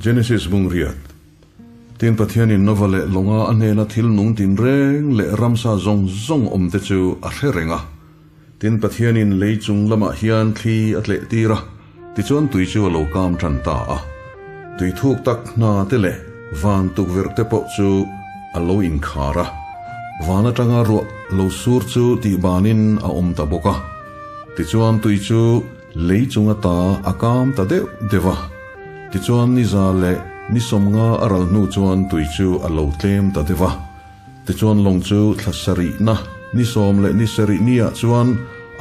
Genesis bung riat. Tin Pathianin Nova leh lawnga a hnena thil nung tinreng leh ramsa zawng zawng awmte chu a hre reng a. Tin Pathianin lei chung lamah hian thli a tleh tir a, tichuan tui chu a lo kam tan ta a. Tui thuk tak hna te leh van tukverh te pawh chu a lo inkhar a. Van atanga ruah lo sur chu tihbanin a awm ta bawk a. Tichuan tui chu Lei chung ata a kam ta deuh deuh a, tichuan ni za leh ni sawmnga a ral hnu chuan tui chu a lo tlem ta deuh a. Tichuan lawng chu thla sarihna ni sawm leh ni sarih niah chuan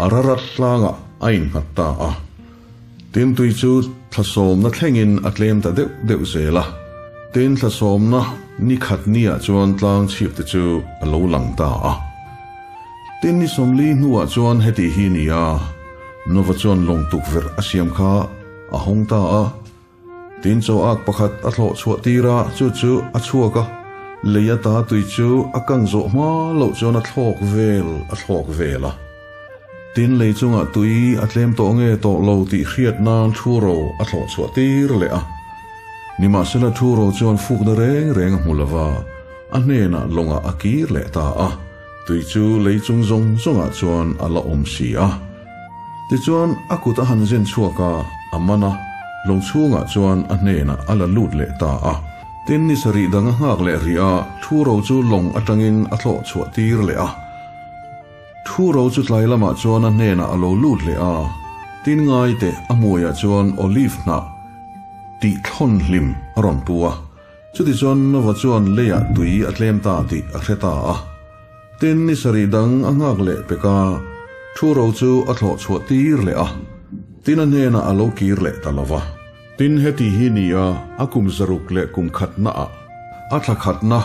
Ararat tlangah a innghat ta a. Tin tui chu thla sawmna thlengin a tlem ta deuh deuh zel a. Tin thla sawmna ni khat niah chuan tlang chhip te chu a lo lang ta a. Tin ni sawmli hnuah chuan heti hi ni a, Nova chuan lawng tukverh a siam kha a hawng ta a. Tin chaw ak pakhat a thlawh chhuah tir a, chu chu a chhuak a, lei ata tui chu a kang zawh hma loh chuan a thlawk vel a thlawk vel a. Tin lei chungah tui a tlem tawh nge tawh lo tih hriat nan thu ro a thlawh chhuah tir leh a. Nimahsela thu ro chuan fukna reng reng a hmu lo va, a hnenah lawngah a kir leh ta a. Tui chu lei chung zawng zawngah chuan a la awm si a. Tichuan, a kut a han zen chhuak a, a man a, lawng chhungah chuan a hnenah a la lut leh ta a. Tin, ni sarih dang a nghak leh rih a, thu ro chu lawng atangin a thlawh chhuah tir leh a. Thu ro chu tlai lamah chuan a hnenah a lo lut leh a, tin ngaite a hmuiah chuan olive hnah tih thlawn hlim a rawn pu a. Chutichuan Nova chuan leiah tui a tlem ta tih a hre ta a. Tin, ni sarih dang a nghak leh pek a, thu ro chu a thlawh chhuah tir leh a, tin a hnenah a lo kir leh ta lo va. Tin, heti hi ni a, a kum zaruk leh kum khatnaah, a thla khatna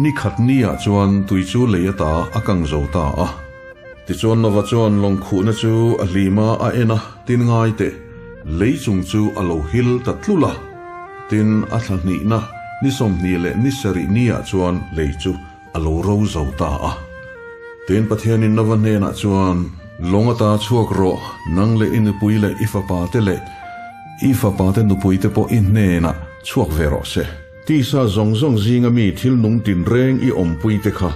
ni khat niah chuan tui chu lei ata a kang zo ta a. Tichuan Nova chuan lawng khuhna chu a hlim a, a en a, tin ngai teh, lei chung chu a lo hil ta tlul a. Tin, a thla hnihna ni 20 leh ni sarih niah chuan lei chu a lo ro zo ta a. Tin, Pathianin Nova hnenah chuan, Lawng ata chhuak rawh, nang leh i nupui leh i fapate leh i fapate nupuite pawh i hnenah chhuak ve rawh se. Tisa zawng zawng zinga mi thil nung tinreng i awmpuite kha,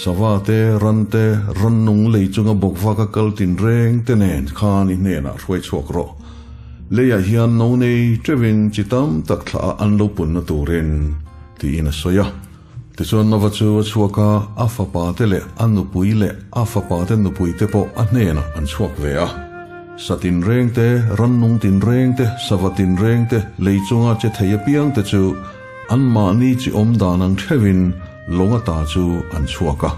sava te, ran te, rannung lei chunga bawkvak a kal tinreng te nen khan i hnenah hruai chhuak rawh. Leiah hian no nei teuhin chi tam tak thlah a an lo punna turin, tiin a sawi a. Tichuan Nova chu a chhuak a, a fapa te leh a nupui leh a fapa te nupui te pawh a hnenah an chhuak ve a. Sa tinreng te, rannung tinreng te, sava tinreng te, lei chunga che thei apiang te chu anmahni chi awm dan ang theuhin lawng ata chu an chhuak a.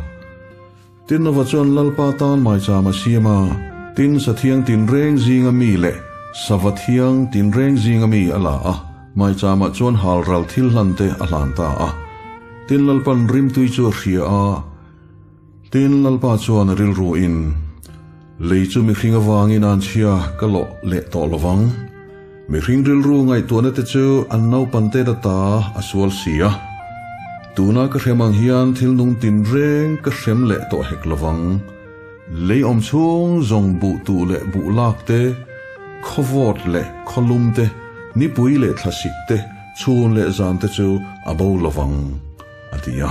Tin Nova chuan Lalpa tan maicham a siam a, tin sathiang tinreng zinga mi leh sava thiang tinreng zinga mi a la a, Maichamah chuan halral thil hlan te a hlan ta a. Tin Lalpan rimtui chu a hria a, tin Lalpa chuan a rilru in, Lei chu mihring avangin an chhia ka lawh leh tawh lovang. Mihring rilru ngaihtuahna te chu an naupan te ta ta a sual si a. Tuna ka hrem ang hian thil nung tinreng ka hrem leh tawh hek lovang. Lei awm chhung zawng buh tuh leh buh lak te, khawvawt leh khawlum te, nipui leh thlasik te, chhun leh zan te chu a bo lovang, a ti a.